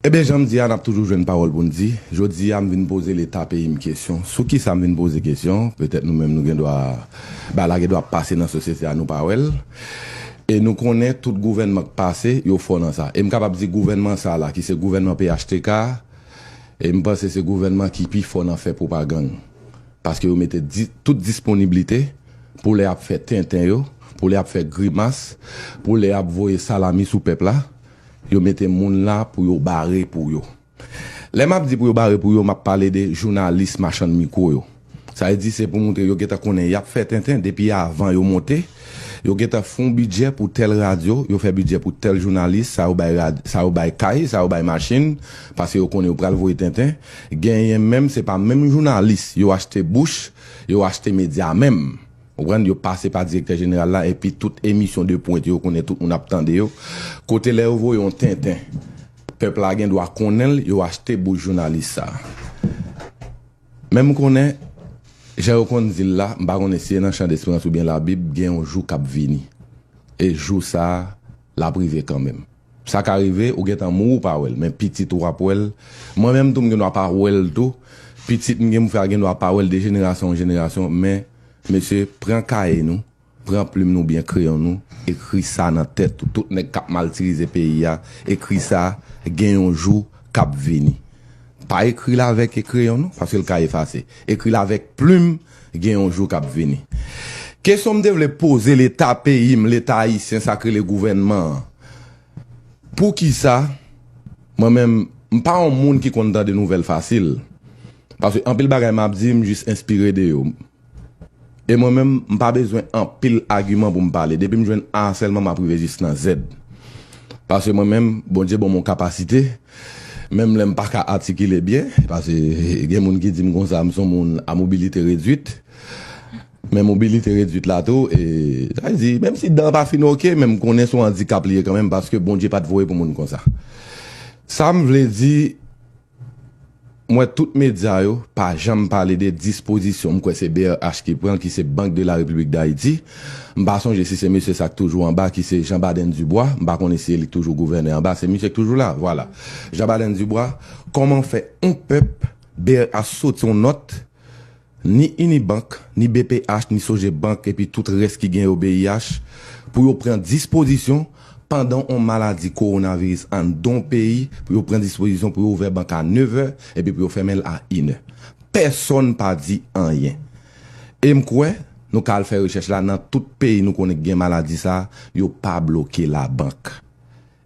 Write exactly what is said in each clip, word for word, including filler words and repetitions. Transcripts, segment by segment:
Ebyen, jan m di a, n ap toujou jwenn pawòl pou n di. Jodi a, m vin poze Leta peyi m kesyon. Sou kisa m vin poze kesyon? Petèt nou menm nou gen dwa, bagay la gen dwa pase nan sosyete a, nou pa wè l. E nou konnen tout gouvènman k pase, yo fò nan sa. E m kapab di gouvènman sa la, ki se gouvènman P H T K, e m panse se gouvènman ki pi fò nan fè pwopagann. Paske yo mete di, tout disponiblite pou lè y ap fè tenten yo, pou lè y ap fè grimas, pou lè y ap voye salami sou pèp la, yo mete moun la pou yo bare pou yo. Lè m ap di pou yo bare pou yo, m ap pale de jounalis machann mikwo yo. Sa vle di se pou montre yo gentan konnen y ap fè tenten depi avan yo monte. Yo gentan fè yon bidjè pou tèl radyo, yo fè bidjè pou tèl jounalis, sa yo bay rad, sa yo bay kay, sa yo bay machin, paske yo konnen yo pral voye tenten. Genyen menm, se pa menm jounalis, yo achte bouch, yo achte medya menm. Ou konprann? Yo pase pa direktè jeneral la, epi tout emisyon de pwent yo konnen tout moun ap tande yo. Kote lè yo voye yon tenten, pèp la gen dwa konnen l, yo achte bouch jounalis sa. Men m konnen, jan yo konn di l la, m pa konnen si e nan Chan Desperans oubyen Labib, gen yon jou k ap vini. E jou sa a, l ap rive kanmenm. Sa ka rive, ou gentan mouri ou pa wè l, men pitit ou ap wè l. Mwen menm tou, m gen dwa pa wè l tou. Pitit m gen pou fè a gen dwa pa wè l de jenerasyon an jenerasyon, men, mesye, pran kaye nou, pran plim nou byen kreyon nou, ekri sa nan tèt ou. Tout nèg k ap matirize peyi a, ekri sa, gen yon jou k ap vini. Pa ekri l avèk kreyon non, paske l ka efase. Ekri l avèk plim, gen yon jou k ap vini. Kesyon m te vle poze Leta peyi m, Leta ayisyen, sa k rele gouvènman an. Poukisa, mwen menm, m pa yon moun ki konn tande nouvèl fasil. Paske anpil bagay m ap di, m jis enspire de yo. E mwen menm, m pa bezwen anpil agiman pou m pale. Depi m jwenn A sèlman, m ap rive jis nan Z. Paske mwen menm, Bondye ban m yon kapasite, menm lè m pa ka atikile byen, paske gen moun ki di m konsa, m se yon moun a mobilite redwit. Men mobilite redwit la tou, e, sa vle di, menm si dan an pa fin oke, men m konnen se yon andikap li ye kanmenm, paske Bondye pa t voye pou moun konsa. Sa m vle di, m wè tout medya yo pa janm pale de dispozisyon, m kwè se B R H ki pran l, ki se Bank de la Repiblik d Ayiti. M pa sonje si se mesye sa k toujou anba, ki se Jean Baden Dubois, m pa konnen si se li k toujou gouvènè anba, se misye k toujou la, vwala. Jean Baden Dubois, kòman fè yon pèp, B R H soti yon nòt, ni Unibank, ni B P H, ni Sogebank, epi tout rès ki gen yo B I H, pou yo pran dispozisyon pandan yon maladi kowonaviris anndan yon peyi, pou yo pran dispozisyon pou yo ouvè bank a nevè, epi pou yo fèmen l a inè. Pèsonn pa di anyen. E m kwè, nou ka al fè rechèch la, nan tout peyi nou konnen ki gen maladi sa, yo pa bloke labank.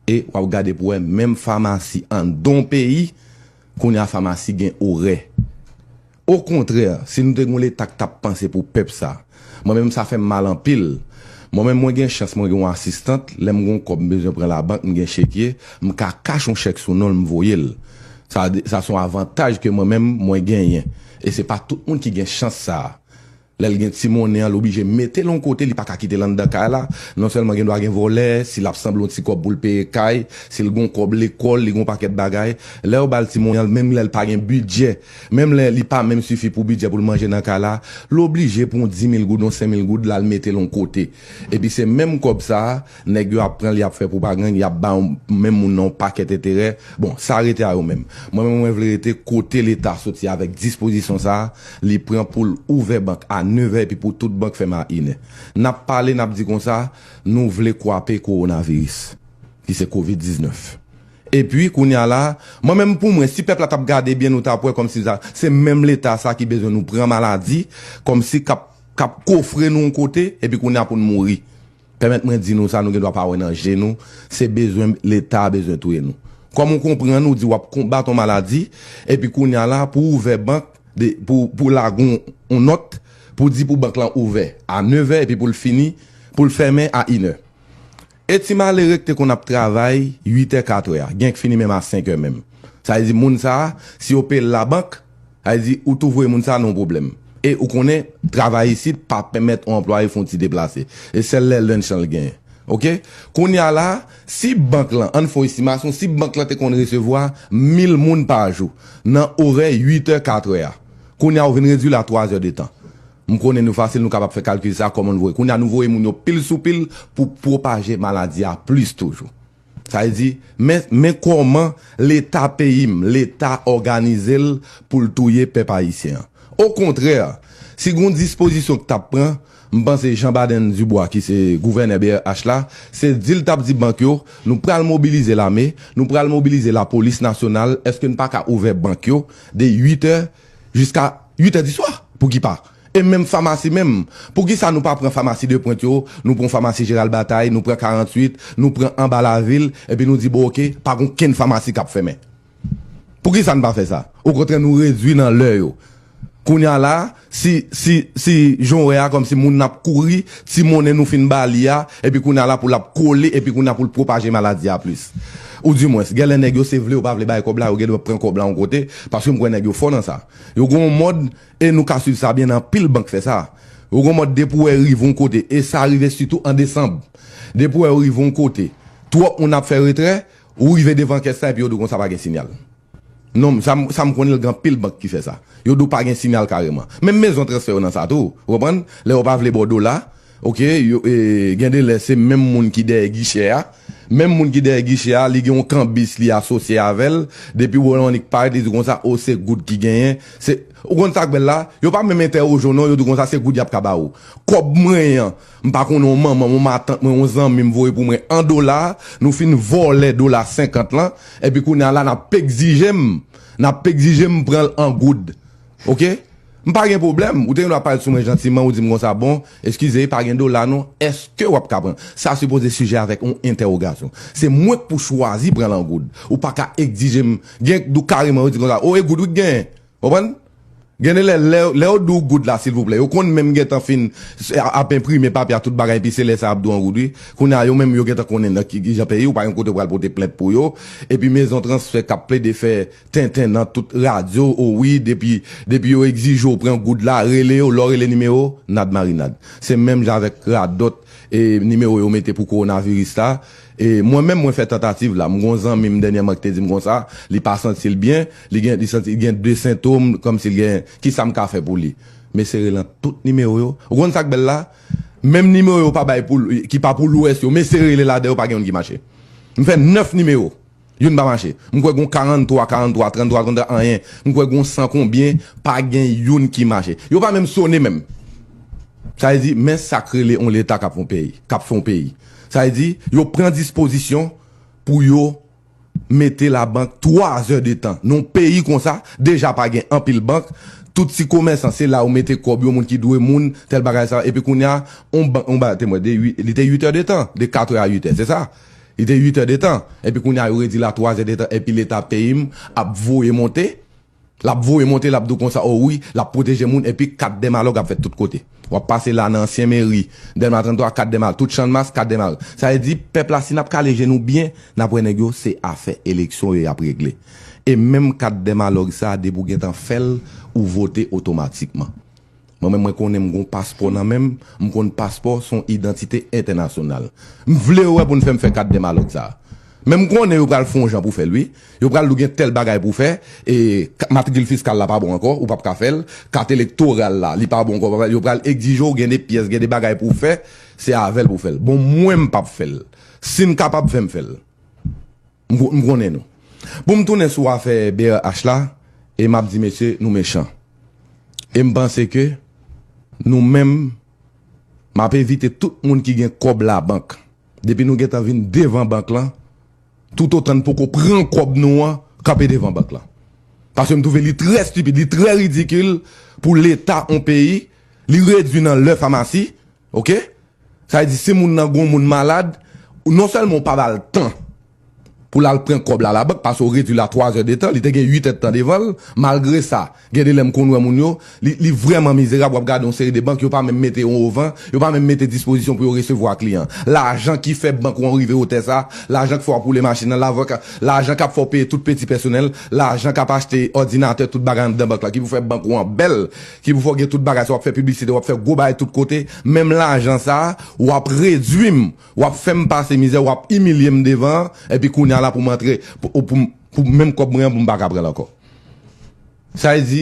E w ap gade pou wè menm famasi anndan yon peyi, kounye a famasi gen orè. Okontrè, si nou te gen yon Leta k t ap panse pou pèp sa, mwen menm sa fè m mal anpil. Mwen menm mwen gen chans, mwen gen yon asistant, lè m gen yon kòb m bezwen pran labank, m gen chekye, m ka kache yon chèk sou non l, m voye l. Sa, sa se yon avantaj ke mwen menm mwen genyen. E se pa tout moun ki gen chans sa a. Lè l gen ti monnen an, l oblije mete l yon kote, li pa ka kite l anndan kay la. Non sèlman gen dwa gen vòlè, si l ap sanble yon ti kòb pou l peye kay, si l gen yon kòb lekòl, li gen yon pakèt bagay. Lè yo ba l ti monnen an, menm lè l pa gen bidjè, menm lè li pa menm sifi pou bidjè pou l manje nan kay la, l oblije pran yon dis mil goud, yon senk mil goud, l al mete l yon kote. Epi se menm kòb sa a, nèg yo ap pran l, y ap fè pwopagann, y ap ba yon, menm moun nan yon pakèt enterè. Bon, sa rete a yo menm. Mwen menm, mwen vle rete kote Leta soti avèk dispozisyon sa a, li pran pou l ouvè bank a nevè epi pou tout bank fèmen a inè. N ap pale, n ap di konsa, nou vle kwape kowonaviris, ki se kovid diznèf. Epi, kounye a la, mwen menm pou mwen, si pèp la t ap gade byen, nou t ap wè kòmsi sa, se menm Leta sa ki bezwen nou pran maladi, kòmsi k ap, k ap kofre nou yon kote, epi kounye a pou n mouri. Pèmèt mwen di nou sa, nou gen dwa pa wè nan je nou, se bezwen Leta a bezwen touye nou. Kòm ou konprann, ou di w ap konbat yon maladi, epi kounye a la, pou ouvè bank, de, pou, pou lage yon, yon nòt, pou di pou bank lan ouvè a nevè, epi pou l fini, pou l fèmen a inè. E ti malere k te konn ap travay uitè, katrè a, gen k fini menm a senkè menm. Sa vle di moun sa a, si yo peye l labank, sa vle di ou tou voye moun sa a nan yon pwoblèm. E ou konnen, travay isit pa pèmèt yon anplwaye fè yon ti deplase. E sèl lè lunch lan l genyen. Oke? Kounye a la, si bank lan, ann fè yon estimasyon, si bank lan te konn resevwa mil moun pa jou, nan orè uitè, katrè a, kounye a ou vin redwi l a twazè de tan. M konnen nou fasil, nou kapab fè kalkil sa, kòman nou voye. Kounye a nou voye moun yo pil sou pil pou pwopaje maladi a plis toujou. Sa vle di, men, men kòman Leta peyi m, Leta òganize l pou l touye pèp ayisyen an. Okontrè, si gen yon dispozisyon k t ap pran, m panse Jean Baden Dubois, ki se gouvènè B R H la, se di l t ap di bank yo, nou pral mobilize lame, nou pral mobilize lapolis nasyonal, èske n pa ka ouvè bank yo de uit è jiska uit è di swa? Pouki pa? E menm famasi menm, poukisa nou pa pran famasi de pwent yo, nou pran famasi Jeral Batay, nou pran karanntuit, nou pran anba lavil, epi nou di, bon, oke, pa gen okenn famasi k ap fèmen? Poukisa n pa fè sa? Okontrè, nou redui nan lè yo. Kounye a la, si, si, si jan w wè a, kòmsi moun ap kouri, ti monnen nou fin ba li a, epi kounye a la pou l ap kole, epi kounye a pou l pwopaje maladi a plis. Ou di mwens, genlè nèg yo se vle yo pa vle bay kòb la, yo gen dwa pran kòb la yon kote, paske m kwè nèg yo fò nan sa. Yo gen yon mòd, e nou ka swiv sa byen, anpil bank fè sa. Yo gen yon mòd depi w wè rive yon kote, e sa rive sitou an desanm. Depi w wè yo rive yon kote, twòp moun ap fè retrè, ou rive devan kès la, epi yo di w konsa pa gen siyal. Non, sa, m- sa m konnen l gen anpil bank ki fè sa. Yo di w pa gen siyal kareman. Menm mezon transfè yo nan sa tou, ou konprann? Lè yo pa vle ba w dola, oke, yo, e, gen de lè se menm moun ki dèyè gichè a. Menm moun ki dèyè gichè a, li gen yon kanbis li asosye avè l. Depi w wè yon nik parèt, li di konsa, o, se goud ki genyen. Se, ou konn sa k bèl la? Yo pa menm entèwoje w non, yo di konsa, se goud y ap ka ba ou. Kòb mwen an, m pa konnen yon manman, yon matant mwen, yon zanmi m voye pou mwen an dola, nou fin vòlè dola senkant lan, epi kounye a la, n ap egzije m, n ap egzije m pran l an goud. Oke? M pa gen pwoblèm. Ou te gen dwa parèt sou mwen jantiman, ou di m konsa, bon, eskize, pa gen dola non, èske w ap ka pran? Sa sipoze sijè avèk yon entèwogasyon. Se mwen k pou chwazi pran l an goud. Ou pa ka egzije m. Gen dou kareman, yo di konsa, o, e goud wi k genyen. Konprann? Gen de lè, lè, lè yo di w goud la, silvouplè, yo konn menm gentan fin s- a- ap enprime papye a tout bagay, epi se lè sa y ap di w an goud, wi. Kounye a, yo menm, yo gentan konnen nan ki, ki jan peyi, ou pa gen kote w pral pote plent pou yo. Epi mezon transfè k ap plede fè tenten nan tout radyo, o wi, depi, depi yo egzije w pran goud la, rele yo, lè w rele nimewo, nad marinad. Se menm jan avèk radòt, e, nimewo yo mete pou kowonaviris la. E mwen menm, mwen fè tantativ la. M gon zanmi m dènyèman ki te di m konsa, li pa santi l byen, li gen, li santi, li gen de sentòm, kòmsi l gen, kisa m ka fè pou li? M eseye rele nan tout nimewo yo. Ou konn sa k bèl la? Menm nimewo yo pa bay pou, ki pa pou lwès yo, m eseye rele ladan yo, pa gen youn ki mache. M fè nèf nimewo. Youn pa mache. M kwè gon karannntwa, karannntwa, tranntwa, tranntwa, anyen. M kwè gon san konbyen, pa gen youn ki mache. Yo pa menm sone menm. Sa vle di, men sa k rele yon leta k ap fè yon peyi, k ap fè yon peyi. Sa vle di, yo pran dispozisyon pou yo mete labank twa zè de tan. Nan yon peyi konsa, deja pa gen anpil bank, tout ti komèsan, se la yo mete kòb yo, moun ki dwe moun, tèl bagay sa, epi kounye a, on bank, on bagay, te mwen, de uit, li te uit è de tan, de kat è a uit è, se sa? Li te uit è de tan. Epi kounye a, yo redui l a twa zè de tan. Epi Leta peyi m ap voye monte. L ap voye monte, l ap di w konsa, o wi, l ap pwoteje moun. Epi kat Dèmalòg ap fèt tout kote. W ap pase la nan ansyen meri, Dèlma tranntwa, kat Dèmalòg, tout Channmas, kat Dèmalòg. Sa vle di, pèp la, si n ap kale je nou byen, n ap wè nèg yo, se afè eleksyon yo y ap regle. E menm kat Dèmalòg sa, depi w gentan fè l, ou vote otomatikman. Mwen menm, mwen konnen m gon paspò nan men m, m konn paspò se yon idantite entènasyonal. M vle yo wè pou n fè m fè kat Dèmalòg sa a. Men m konnen yo pral fè yon jan pou fè l, wi. Yo pral di w gen tèl bagay pou w fè, e, ka- matrikil fiskal la pa bon ankò, ou p ap ka fè l, kat elektoral la, li pa bon ankò, yo pral egzije w gen de pyès, gen de bagay pou w fè, se avè l pou w fè l. Bon, mwen m p ap fè l. Si n kapab fè m fè l. M, ko- m konnen nou. Pou m tounen sou afè B R H la, e m ap di, mesye, nou mechan. E m panse ke nou menm, m ap envite tout moun ki gen kòb labank. Depi nou gentan vin devan bank lan, toutotan n poko pran kòb nou an, kanpe devan bank lan. Paske m twouve li trè estipid, li trè ridikil pou Leta yon peyi, li redui nan lè famasi, oke? Sa vle di, si moun nan gon moun malad, ou non sèlman ou pa ba l tan pou l al pran kòb la labank, paske w redui l a twa zè de tan, li te gen uit è de tan devan l, malgre sa, gen de lè m konn wè moun yo, li, li vrèman mizerab, w ap gade yon seri de bank, yo pa menm mete yon ovan, yo pa menm mete dispozisyon pou yo resevwa kliyan. Lajan ki fè bank ou an rive wotè sa, lajan ki fè w ap woule machin nan, lajan k ap fè w peye tout peti pèsonèl, lajan k ap achte òdinatè, tout bagay anndan bank la, ki pou fè bank ou an bèl, ki pou fè w gen tout bagay sa, w ap fè piblisite, w ap fè gwo bagay tout kote, menm lajan sa, w ap redui m, w ap fè m pase mizè, w ap imilye m devan, epi kounye a la pou m antre, pou, pou, pou menm kòb mwen an, pou m pa ka pran l ankò. Sa vle di,